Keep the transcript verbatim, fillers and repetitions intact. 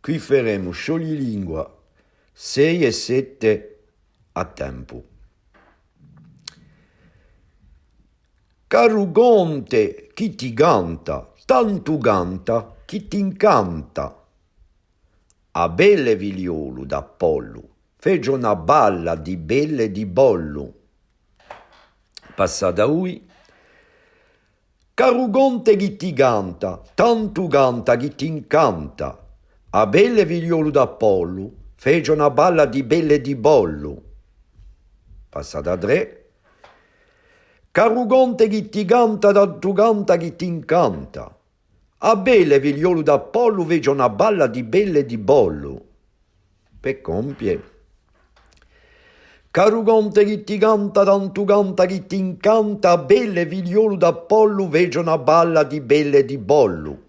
Quì feremu scioglilingua sei è sette à tempu. Caru conte chì ti canta, tantu canta chì t'incanta. A belle figliolu d'Apollu, fece una balla di belle di bollu. Passate à voi. Caru conte chì ti canta, tantu canta chì t'incanta. A belle figliolu d'Apollu, fece una balla di belle di bollu. Passate à trè. Caru conte chì ti canta, tantu canta chì t'incanta. A belle figliolu d'Apollu fece una balla di belle di bollu. Per compie. Caru conte chì ti canta, tantu canta chì t'incanta, a belle figliolu d'Apollu fece una balla di belle di bollu.